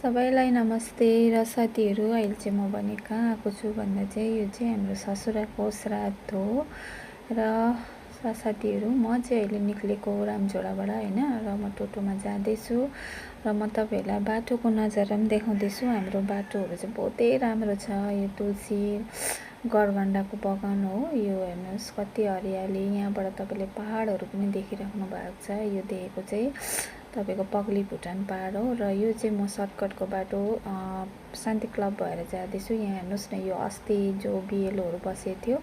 सबैलाई नमस्ते र साथीहरू, अहिले चाहिँ म भने कहाँ आएको छु भन्दा चाहिँ यो चाहिँ हाम्रो ससुराको श्राद्ध हो र साथीहरू म चाहिँ अहिले निक्लेको रामझोडाबाट होइन र म टोटोमा जाँदैछु र म तपाईँहरूलाई बाटोको नजारा पनि देखाउँदैछु। हाम्रो बाटोहरू चाहिँ बहुतै राम्रो छ। यो तुलसी गरगन्डाको बगान हो। यो हेर्नुहोस् कति हरियाली, यहाँबाट तपाईँले पहाडहरू पनि देखिराख्नु भएको छ। यो देखेको चाहिँ तपाईको पगली भुटान पहाड हो र यो चाहिँ म सर्टकटको बाटो शान्ति क्लब भएर जाँदैछु। यहाँ हेर्नुहोस् न, यो अस्ति जो बिएलओहरू बसेको थियो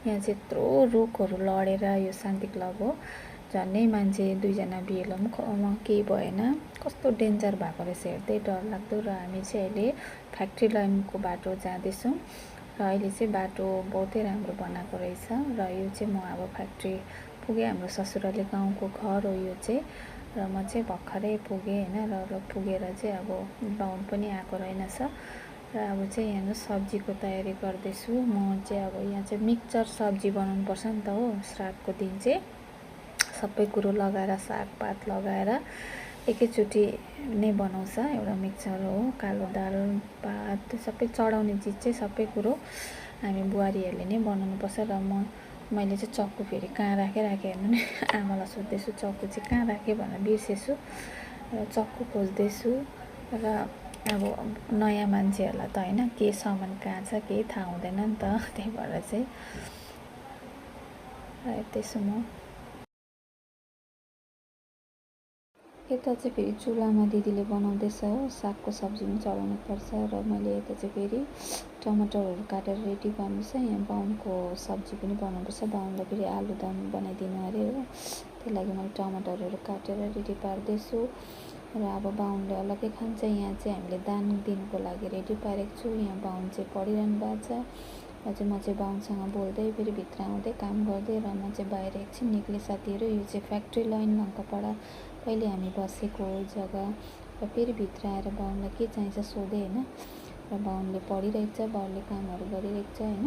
यहाँ चाहिँ यत्रो रुखहरू लडेर यो शान्ति क्लब हो। झन्डै मान्छे दुईजना बिएलओ पनि केही भएन। कस्तो डेन्जर भएको रहेछ, हेर्दै डर लाग्दो। र हामी चाहिँ अहिले फ्याक्ट्री लाइनको बाटो जाँदैछौँ र अहिले चाहिँ बाटो बहुतै राम्रो बनाएको रहेछ र यो चाहिँ म अब फ्याक्ट्री पुगेँ। हाम्रो ससुराली गाउँको घर हो यो चाहिँ र म चाहिँ भर्खरै पुगेँ होइन र पुगेर चाहिँ अब बाहुन पनि आएको रहेनछ र अब चाहिँ हेर्नुहोस् सब्जीको तयारी गर्दैछु। म चाहिँ अब यहाँ चाहिँ मिक्सचर सब्जी बनाउनु पर्छ नि त हो। श्राद्धको दिन चाहिँ सबै कुरो लगाएर सागपात लगाएर एकैचोटि नै बनाउँछ। एउटा मिक्सचर हो, कालो दाल भात सबै चढाउने चिज चाहिँ सबै कुरो हामी बुहारीहरूले नै बनाउनु पर्छ। र मैले चाहिँ चक्कु फेरि कहाँ राखेँ हेर्नु नि, आमालाई सोध्दैछु चक्कु चाहिँ कहाँ राखेँ भनेर बिर्सेछु र चक्कु खोज्दैछु। र अब नयाँ मान्छेहरूलाई त होइन के सामान कहाँ छ केही थाहा हुँदैन नि त, त्यही भएर चाहिँ हेर्दैछु म। यता चाहिँ फेरि चुलामा दिदीले बनाउँदैछ हो, सागको सब्जी पनि चढाउनु पर्छ र मैले यता चाहिँ फेरि टमाटरहरू काटेर रेडी गर्नुपर्छ। यहाँ बाहुनको सब्जी पनि बनाउनुपर्छ। बाहुनलाई फेरि आलुदम बनाइदिनु अरे हो, त्यही लागि मैले टमाटरहरू काटेर रेडी पार्दैछु र अब बाहुनले अलग्गै खान्छ। यहाँ चाहिँ हामीले दान दिनको लागि रेडी पारेको छु। यहाँ बाहुन चाहिँ पढिरहनु भएको छ र चाहिँ म चाहिँ बाहुनसँग बोल्दै फेरि भित्र आउँदै काम गर्दै र म चाहिँ बाहिर एकछिन निक्लेँ साथीहरू। यो चाहिँ फ्याक्ट्री लाइन नङ्कापाडा पहिले हामी बसेको जग्गा र फेरि भित्र आएर बाहुनलाई के चाहिन्छ सोधेँ होइन र बाहुनले पढिरहेको छ, बाउले कामहरू गरिरहेको छ होइन।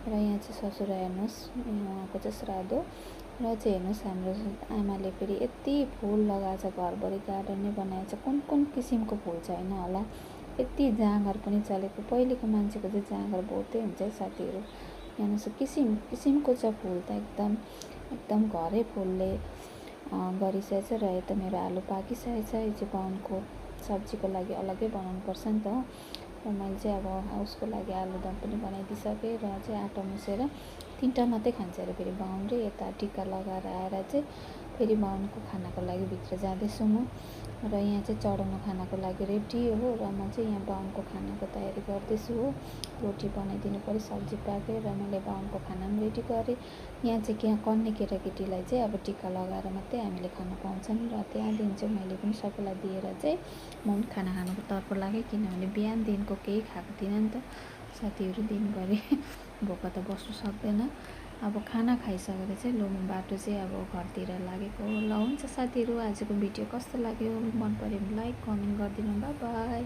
र यहाँ चाहिँ ससुरा हेर्नुहोस्, उहाँको चाहिँ श्राद्ध हो र चाहिँ हेर्नुहोस् हाम्रो आमाले फेरि यति फुल लगाएको छ, घरभरि गार्डन नै बनाएको छ। कुन कुन किसिमको फुल छ होइन होला, यति जाँगर पनि चलेको। पहिलेको मान्छेको चाहिँ जाँगर बहुतै हुन्छ है साथीहरू। हेर्नुहोस् किसिम किसिमको छ फुल त एकदम घरै फुलले गरिसकेको छ। र यता मेरो आलु पाकिसकेको छ। यो चाहिँ बाहुनको सब्जीको लागि अलग्गै बनाउनु पर्छ नि त। र मैले चाहिँ अब उसको लागि आलुदम पनि बनाइदिइसकेँ र चाहिँ आटा मुसेर 3टा मात्रै खान्छ अरे फेरि बाहुनले। यता टिका लगाएर आएर चाहिँ फेरि बाहुनको खानाको लागि भित्र जाँदैछु म र यहाँ चाहिँ चढाउनु खानाको लागि रेडी हो र म चाहिँ यहाँ बाहुनको खानाको तयारी गर्दैछु हो। रोटी बनाइदिनु पऱ्यो, सब्जी पाकेँ र मैले बाहुनको खाना पनि रेडी गरेँ। यहाँ चाहिँ यहाँ कन्ने केटाकेटीलाई चाहिँ अब टिका लगाएर मात्रै हामीले खाना पाउँछन् र त्यहाँदेखि चाहिँ मैले पनि सबैलाई दिएर चाहिँ म पनि खाना खानुको तर्फ लागेँ, किनभने बिहानदेखिको केही खाएको थिइनँ नि त साथीहरू। दिनभरि भोक त बस्नु सक्दैन। अब खाना खाइसकेर चाहिँ बाटो चाहिँ अब घरतिर लागेको हो। ल हुन्छ साथीहरू, आजको भिडियो कस्तो लाग्यो, मन पऱ्यो भने लाइक कमेन्ट गरिदिनु, बाई बाई।